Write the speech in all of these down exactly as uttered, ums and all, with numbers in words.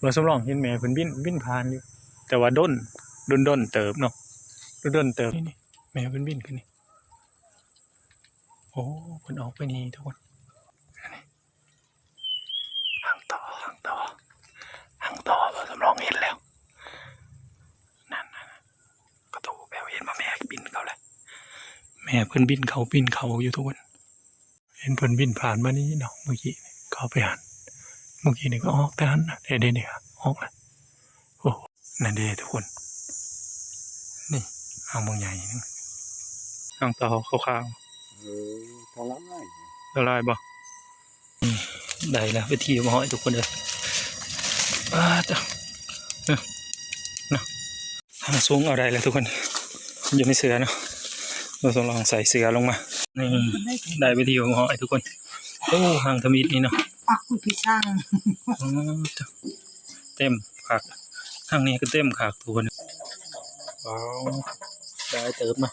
บ่าวสำรองเห็นแม่เพิ่นบิน บินผ่านอยู่ แต่ว่าดน ดนๆเติบเนาะ ดนๆเติบ นี่ๆ แม่เพิ่นบินขึ้นนี่ โอ้ เพิ่นออกไปนี่ทุกคน อันนี้ หางต่อ หางต่อ หางต่อ บ่าวสำรองเห็นแล้ว นั่นๆๆ กระตูแปลว่าเห็นว่าแม่บินเข้าแล้ว แม่เพิ่นบินเข้า บินเข้าอยู่ทุกคน เห็นเพิ่นบินผ่านมานี่เนาะ เมื่อกี้นี่เข้าไปหัน เมื่อกี้นี่ก็ออกแต่หันนะ เดี๋ยวๆๆ ออกแล้ว โอ้โห นั่นเด้ทุกคน นี่ หางบางใหญ่นึง หางต่อขาวๆ เออ เท่าไร เท่าไรบ่ อืม ได้แล้ว ไปที่มาห้อยทุกคนเลย อ้าจ้ะ เออ นะ หางสูงเอาได้แล้วทุกคน อยู่ในเสื้อเนาะ บ่าวสำรองใส่เสื้อลงมา นี่ ได้ไปที่มาห้อยทุกคน โอ้ หางทมิดนี่เนาะ ปักกุยพี่ช่าง อ๋อจ้ะ เต็มคัก ทางนี้ก็เต็มคักทุกคน ว้าว ได้เติบมา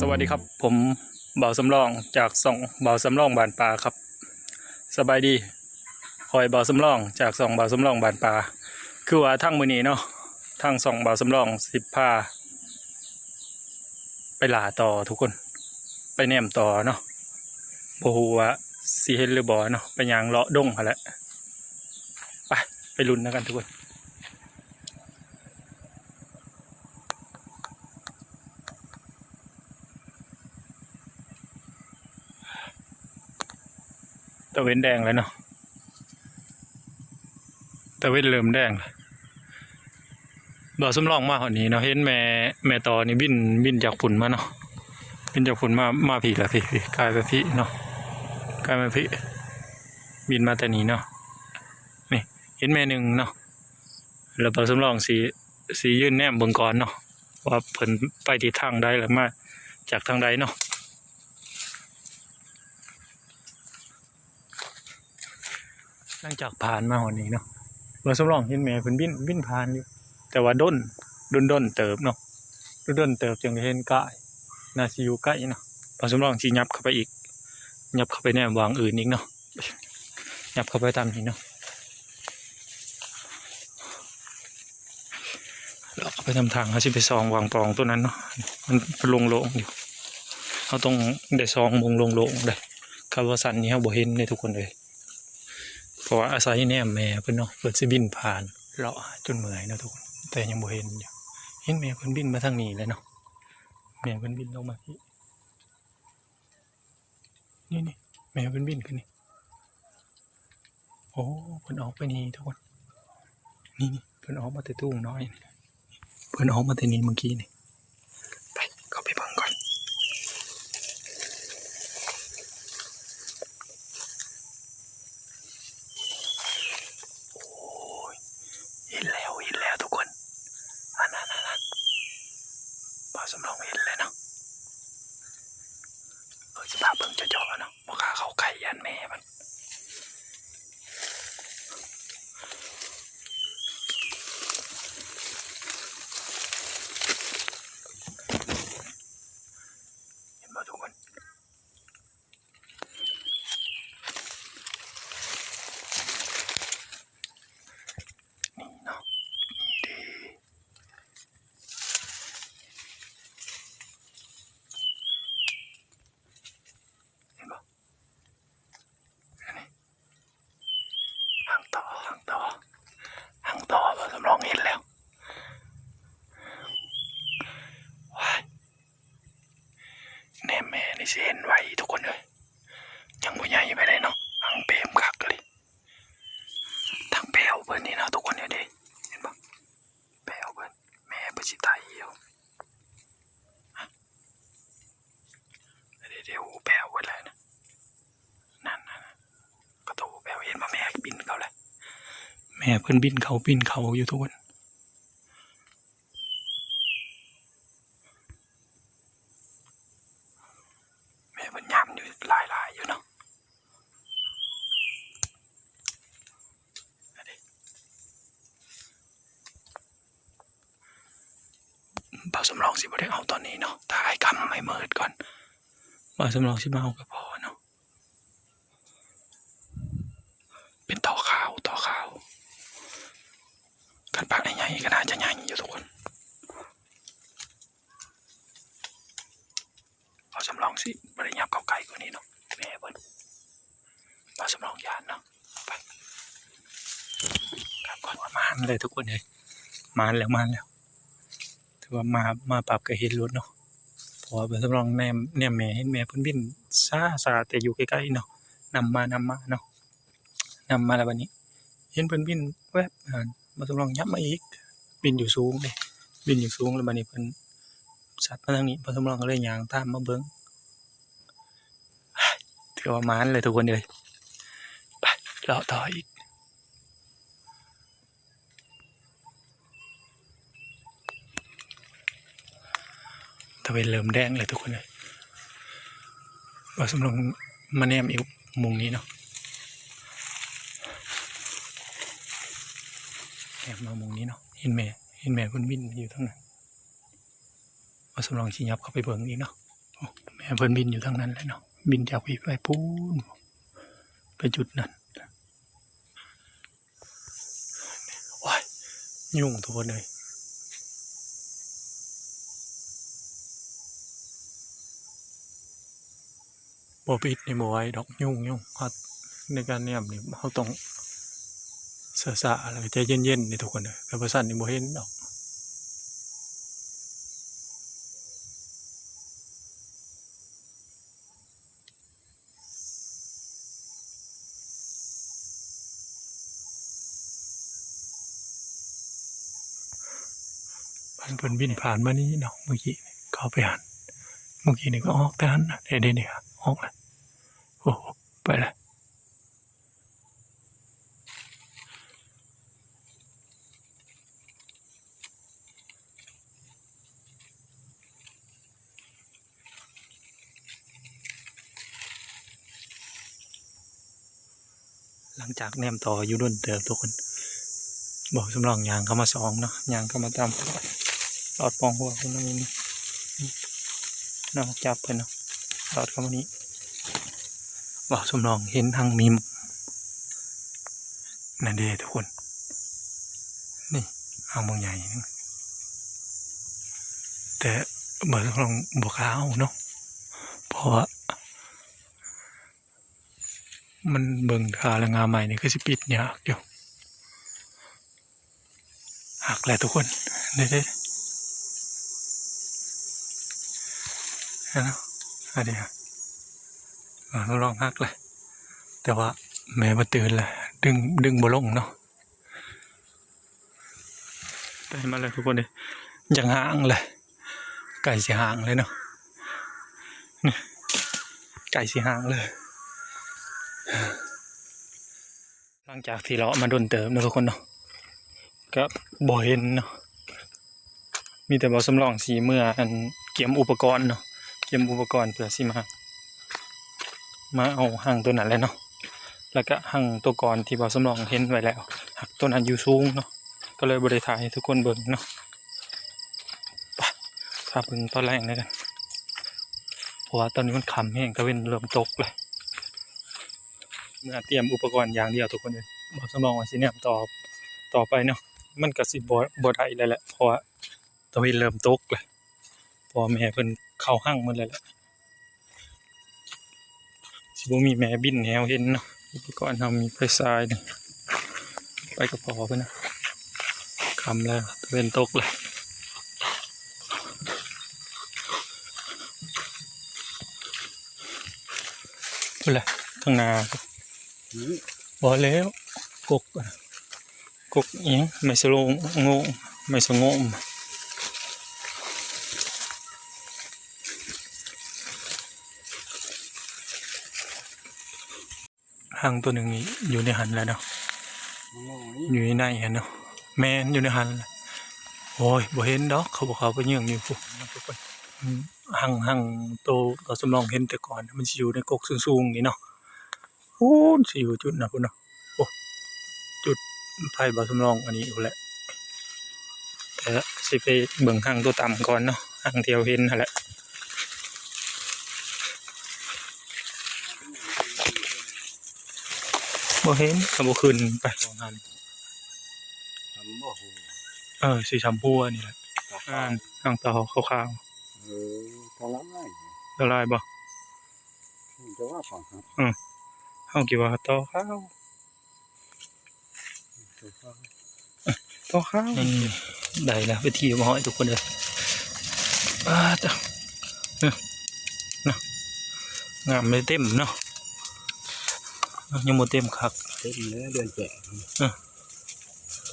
สวัสดีครับ ผมบ่าวสำรองจากช่องบ่าวสำรองบ้านป่าครับ สบายดี ข้อยบ่าวสำรองจากช่องบ่าวสำรองบ้านป่า คือว่าทางมื้อนี้เนาะ ทางช่องบ่าวสำรองสิพา ไปล่าต่อทุกคน ไปแนมต่อเนาะ บ่ฮู้ว่าสิเห็นหรือบ่เนาะ ไปย่างเลาะดงหั้นแหละ ไป ไปลุ้นนำกันทุกคน ตะเว็นแดงแล้วเนาะ ตะเว็นเริ่มแดงแล้ว บ่าวสำรองมาฮอดนี่เนาะ เห็นแม่ แม่ต่อนี่บิน บินจากพุ้นมาเนาะ บินจากพุ้นมา มาพี้ละพี้ พี้ กายไปพี้เนาะ กายมาพี้ บินมาแต่นี่เนาะ นี่ เห็นแม่หนึ่งเนาะ แล้วบ่าวสำรองสิ สิยืนแนมเบิ่งก่อนเนาะ ว่าเพิ่นไปทิศทางใด แล้วมาจากทางใดเนาะ หลังจากผ่านมาฮอดนี่เนาะ บ่าวสำรองเห็นแม่เพิ่นบิน บินผ่านอยู่ แต่ว่าดน ดนๆเติบเนาะ ดนๆเติบจั่งได้เห็นกาย น่าสิอยู่ไกลเนาะ บ่าวสำรองสิยับเข้าไปอีก ยับเข้าไปแนมวางอื่นอีกเนาะ ยับเข้าไปตามนี้เนาะ เลาะไปนำทาง เฮาสิไปส่องวางปองตัวนั้นเนาะ มันโล่งๆอยู่ เฮาต้องได้ส่องมุมโล่งๆเด้ คันว่าสั่นนี่เฮาบ่เห็นเด้ทุกคนเอ้ย เพราะว่าอาศัยแนมแม่เพิ่นเนาะ เพิ่นสิบินผ่าน เลาะหาจนเมื่อยเนาะทุกคน แต่ยังบ่เห็นอยู่ เห็นแม่เพิ่นบินมาทางนี้แล้วเนาะ แม่เพิ่นบินลงมาพี้ นี่ๆ แม่เพิ่นบินขึ้นนี่ โอ้ เพิ่นออกไปนี่ทุกคน นี่ๆ เพิ่นออกมาแต่ทุ่งน้อยนี่ เพิ่นออกมาแต่นี่เมื่อกี้นี่ ไป เข้าไปเบิ่งก่อน โอ้ย เห็นแล้ว เห็นแล้วทุกคน อันนั้น อันนั้น บ่าวสำรองเห็นแล้วเนาะ เออ สิพาเบิ่งเจาะๆเนาะ บ่กล้าเข้าใกล้ ย้านแม่มัน เห็นบ่ทุกคน นี่เนาะ นี่เด้ เห็นบ่ อันนี้ หางต่อ หางต่อ หางต่อ บ่าวสำรองเห็นแล้ว ว้าย แนมแม่นี่สิเห็นไวทุกคนเอ้ย ยังบ่ใหญ่ปานใดเนาะ หางเปมคักเลย ทางแปวเพิ่นนี่เนาะทุกคนเอ้ยเด้ เห็นบ่ แปวเพิ่น แม่เพิ่นสิไต่อยู่ เดี๋ยวๆ แปวเพิ่นแล้วนะ นั่นๆๆ กระตูแปว เห็นบ่ แม่บินเข้าแล้ว แม่เพิ่นบินเข้า บินเข้าอยู่ทุกคน แม่เพิ่นยามอยู่หลายๆอยู่เนาะ บ่าวสำรองสิบ่ได้เอาตอนนี้เนาะ ถ่ายกำให้มืดก่อน บ่าวสำรองสิมาเอากับพ่อเนาะ นี่ก็น่าจะใหญ่อยู่ทุกคน เอาสำรองสิบ่ได้ยับเข้าใกล้กว่านี้เนาะ แม่เพิ่น เอาสำรองย่านเนาะ ไป ครับ ก่อนว่าหมานเลยทุกคนเลย หมานแล้ว หมานแล้ว ถือว่ามา มาปรับก็เห็นรถเนาะ เพราะว่าบ่าวสำรองแนม แนมแม่ เห็นแม่เพิ่นบินช้าๆ แต่อยู่ใกล้ๆ เนาะ นำมา นำมาเนาะ นำมาแล้วบัดนี้ เห็นเพิ่นบินแวบ อ่า บ่าวสำรองยับมาอีก บินอยู่สูงเด้ บินอยู่สูง แล้วบัดนี้เพิ่นสัดมาทางนี้ บ่าวสำรองก็เลยย่างตามมาเบิ่ง ถือว่าหมานเลยทุกคนเลย ไป เลาะต่ออีก ตะเวนเริ่มแดงเลยทุกคนเลย บ่าวสำรองมาแนมอีกมุมนี้เนาะ แนมมามุมนี้เนาะ เห็นแม่ เห็นแม่เพิ่นบินอยู่ทางนั้น บ่าวสำรองสิยับเข้าไปเบิ่งอีกเนาะ โอ้ แม่เพิ่นบินอยู่ทางนั้นแหละเนาะ บินจากพี้ไปพู้น ไปจุดนั้น โอ้ย ยุงทุกคนเลย บ่ปิดนี่บ่ไหวดอก ยุง ยุง เฮา ในการแนมนี่เฮาต้องช้าๆ แล้วก็ใจเย็นๆ นี่ทุกคนเด้อ แต่บ่ซั้นนี่บ่เห็นดอก มันเพิ่นบินผ่านมานี่เนาะ เมื่อกี้เข้าไปหัน เมื่อกี้นี่ก็ออกแต่หันนะ เดี๋ยวๆๆ ออกแล้ว โอ้โห ไปแล้ว หลังจากแนมต่ออยู่โดนเติบทุกคน บ่าวสำรองย่างเข้ามาสองเนาะ ย่างเข้ามาตาม ลอดปองหัวคนนั้นนี่ นอกจับไปเนาะ ลอดเข้ามานี่ บ่าวสำรองเห็นหังมีม นั่นเด้ทุกคน นี่หังบางใหญ่นึง แต่บ่าวสำรองบ่กล้าเอาเนาะ เพราะว่า มันเบิ่งท่าแล้วงาใหม่นี่คือสิปิดยากอยู่ หักแล้วทุกคน เด้ๆ เห็นเนาะ อันนี้ฮะ อ่า ลองหักเลย แต่ว่าแม่บ่ตื่นเลย ดึง ดึงบ่ลงเนาะ ได้มาแล้วทุกคนเลย ยังห่างเลย ไก่สิห่างเลยเนาะ นี่ ไก่สิห่างเลย หลังจากที่เลาะมาโดนเติบเนาะทุกคนเนาะ ก็บ่เห็นเนาะ มีแต่บ่าวสำรองสิเมืออันเตรียมอุปกรณ์เนาะ เตรียมอุปกรณ์เพื่อสิมา มาเอาหังตัวนั้นแหละเนาะ แล้วก็หังตัวก่อนที่บ่าวสำรองเห็นไว้แล้ว หักตัวนั้นอยู่สูงเนาะ ก็เลยบ่ได้ถ่ายให้ทุกคนเบิ่งเนาะ ไป พาเบิ่งตอนแรกแล้วกัน เพราะว่าตอนนี้มันค่ำแฮง ตะเว็นเริ่มตกแล้ว เมือเตรียมอุปกรณ์อย่างเดียวทุกคนเลย บ่าวสำรองว่าสิแนมต่อ ต่อไปเนาะ มันก็สิบ่ บ่ได้แล้วแหละ เพราะว่าตะเว็นเริ่มตกแล้ว พ่อแม่เพิ่นเข้าหังหมดแล้วแหละ สิบ่มีแม่บินให้เฮาเห็นเนาะ อุปกรณ์เฮามีไฟฉายนี่ ไปกับพ่อเพิ่นนะ ค่ำแล้ว ตะเว็นตกแล้ว พุ้นแหละ ข้างหน้า อืม บ่แล้ว กก กกอิหยัง ไม้สะโลง โง ไม้สะโงม หังตัวหนึ่งนี่อยู่ในหันแหละเนาะ อยู่ในในหันเนาะ แม่นอยู่ในหันแหละ โอ้ย บ่เห็นดอก เขาบ่เข้าไปเยื้องอยู่พุ้น อืม หัง หังโตบ่าวสำรองเห็นแต่ก่อน มันสิอยู่ในกกสูงๆ นี่เนาะ พู้น สิอยู่จุดนะพุ้นเนาะ โอ้ จุดไฟบ่าวสำรองอันนี้พุ้นแหละ แต่สิไปเบิ่งหังตัวต่ำก่อนเนาะ หังที่เฮาเห็นหั้นแหละ บ่เห็นก็บ่ขึ้นไป บ่หัน ทำบ่ฮู้ เออ สีชมพูอันนี้แหละ อ่าน อ่างต่อขาวๆ เออ ทลาย ละลายบ่ มันจะว่าของครับ อืม เฮาคิดว่าต่อขาว ต่อขาว ต่อขาว นี่ ได้แล้ว ไปที่มาให้ทุกคนเลย อ่า จ้ะ อืม นะ งามเลย เต็มเนาะ ยังบ่เต็มคัก เต็มเลย เดือนแปด อืม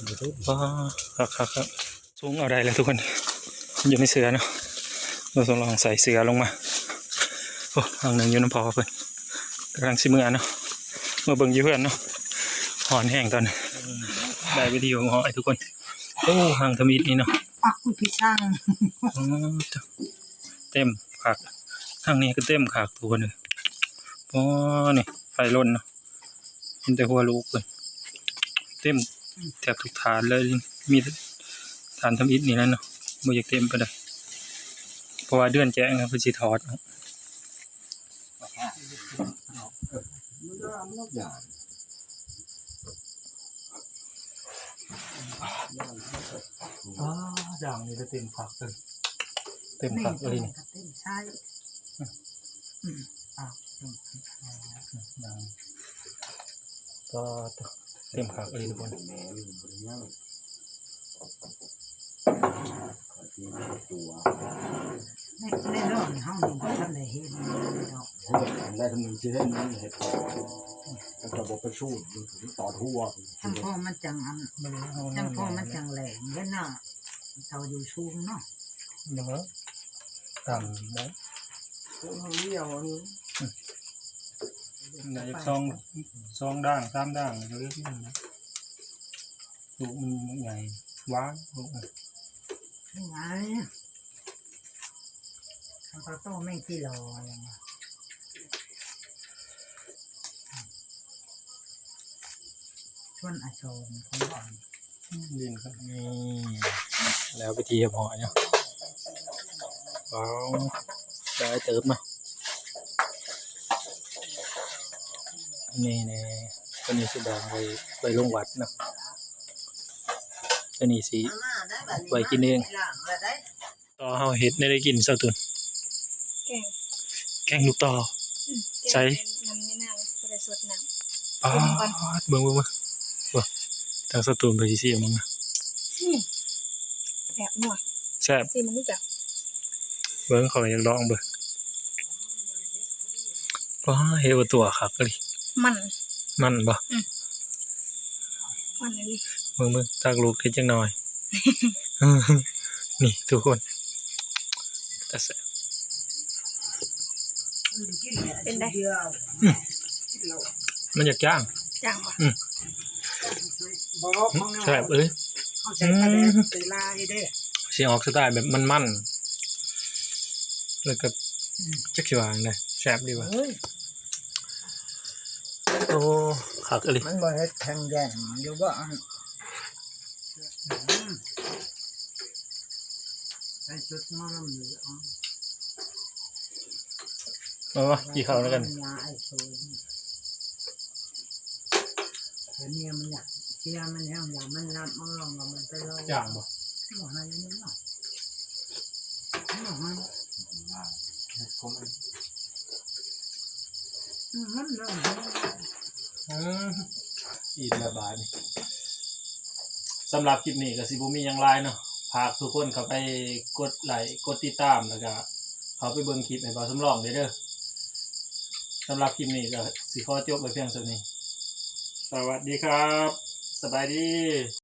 บ่เต็ม ว้า คักๆๆ สูงเอาได้แล้วทุกคน อยู่ในเสื้อเนาะ เราต้องลองใส่เสื้อลงมา โอ้ หางหนึ่งอยู่นำพ่อเพิ่น กำลังสิเมือเนาะ มาเบิ่งอยู่เฮือนเนาะ ฮ้อนแฮงตอนนี้ ได้วิดีโอฮ้อนให้ทุกคน โอ้ หางทำอิฐนี่เนาะ ปักกุยพี่ช่าง อ๋อ เต็มคัก หางนี้ก็เต็มคักทุกคนเลย อ๋อ นี่ ไฟลนเนาะ มีแต่หัวลูกเพิ่น เต็มแทบทุกฐานเลย มีฐานทำอิฐนี่แหละเนาะ บ่อยากเต็มปานใด เพราะว่าเดือนแจ้งนะ เพิ่นสิถอดเนาะ อ๋อ ด่างนี่ก็เต็มคักเลย เต็มคักเลยนี่ เต็มใช่ อืม อ่ะ อืม ด่าง ก็เต็มคักเลยทุกคน ใน ในเรื่องนี้เฮานี่บ่ทันได้เห็นดอก เฮ็ดอันใดทำหนึ่งสิเฮ็ดมันเฮ็ด แล้วก็บ่ไปสู้มันถึงต่อทั่ว จังพ่อมันจังอัน จังพ่อมันจังแหลงเด้อเนาะ เตาอยู่สูงเนาะ เนาะ ต่ำนะ เออ เลี้ยวอันนี้ อืม ไหนสอง สองด่าง สามด่าง เดี๋ยวเรียกนี่นะ ลูกมันใหญ่ หวาน ลูกมัน ไง เขาก็ต้มแม่งกิโลอะไรเงี้ย ชวนอาโซนของบ่อน อืม ดินครับ นี่ แล้วไปเทียบหอยเนาะ ว้าว ได้เติบเนาะ นี่แน่ ตัวนี้สิแบ่งไว้ ไว้ลงวัดเนาะ ตัวนี้สิไว้กินเอง ต่อเฮาเฮ็ดได้ ได้กินเซาตุน แกง แกงลูกต่อ อืม ใส่ แกงน้ำยานาง บ่ได้สดน้ำ ป๊าด เบิ่ง เบิ่ง เบิ่ง เบิ่ง ทางเซาตุนไปสิซิมมึงนะ อืม แซ่บนัว แซ่บ ซิมมึงรู้จัก เบิ่ง ข้อยอยากลองเบิ่ง ป๊าด เฮ็ดว่าตัวคักอีหลี มัน มันบ่ อืม มันอีหลี เบิ่ง เบิ่ง ตักลูกได้จักหน่อย นี่ทุกคน แต่แซ่บ เป็นไง อืม มันอยากจ้าง จ้างบ่ อืม บอกว่าของเรา แซ่บเอ้ย เอาใส่ปลาแดก อืม ใส่ลาให้เด้อ สิออกสไตล์แบบมันๆ แล้วก็ อืม จักสิว่าจั่งใด แซ่บดีว่ะ เฮ้ย โอ้ คักอีหลี มันบ่เฮ็ดแข็งแรงอยู่บ่อัน อืม ใส่ชุดหมอลำนี่ เอา เอาวะ กินข้าวแล้วกัน ยาไอ้โซน แต่เนี่ยมันอยากเชียร์มันแห้ง อยากมันรับมันลองกับมันไปเลย จ้างบ่ บ่ให้มันเนาะ บ่ให้ อืม มันเริ่ม อืม อีกแล้วบาดนี้ สำหรับคลิปนี้ก็สิบ่มีหยังหลายเนาะ ฝากทุกคนเข้าไปกดไลค์ กดติดตาม แล้วก็เข้าไปเบิ่งคลิปให้บ่าวสำรองเด้อ สำหรับคลิปนี้ก็สิขอจบไว้เพียงเท่านี้ สวัสดีครับ สบายดี